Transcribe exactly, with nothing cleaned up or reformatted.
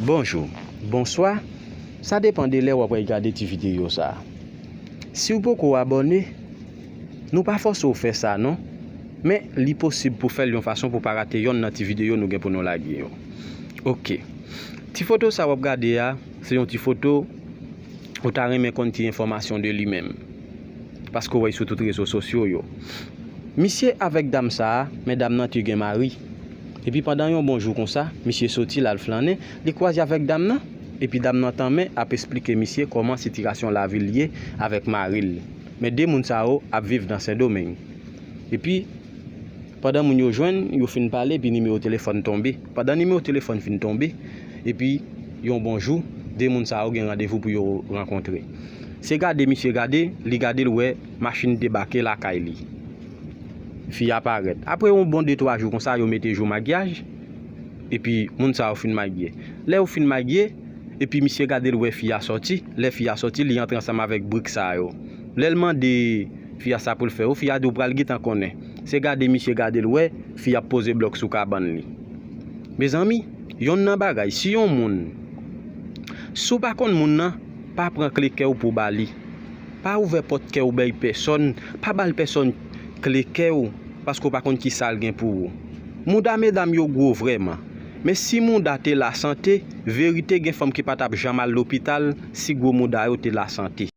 Bonjou, bonswa, sa depann de lè w ap gade ti videyo sa a. Si w poko abòne, nou pa fòse w fè sa non, men li posib pou fè l yon fason pou pa rate yonn nan ti videyo nou gen pou nou lage yo. Oke. Ti foto sa w ap gade a, se yon ti foto ou ta renmen konn ti enfòmasyon de li menm. Paske w wè l sou tout rezo sosyo yo. Misye avèk dam sa a, men dam nan te gen mari. Epi pandan yon bon jou konsa, misye soti l al flannen, li kwaze avèk dam nan, epi dam nan tanmen ap esplike misye kòman sitiyasyon lavi l ye avèk mari l. Men de moun sa yo ap viv nan Sendomeng. Epi, pandan moun yo jwenn, yo fin pale, epi nimewo telefòn tonbe. Pandan nimewo telefòn fin tonbe, epi yon bon jou, de moun sa yo gen randevou pou yo rankontre. Se gade misye gade, li gade l wè machin debake lakay li. Fi a parèt. Apre yon bon de twa jou konsa, yo mete jou makyaj, epi moun sa yo fin makiye. Lè yo fin makiye, epi misye gade l wè fi a sòti, lè fi a sòti, li antre ansanm avèk brik sa yo. Lè l mande fi a sa pou l fè yo, fi a di w pral gentan konnen. Se gade misye gade l wè, fi a ap poze blòk sou kabann li. Mezanmi, yonn nan bagay, si yon moun, si w pa konn moun nan, pa pran kle kè w pou w ba li. Pa ouvè pòt kè w bay pèsòn, pa ba l pèsòn kle kè w, paske w pa konn ki sa l gen pou ou. Mouda medam yo gwo vrèman. Men si mouda te lasante, verite gen fanm ki pa t ap janm al lopital si gwo mouda yo te lasante.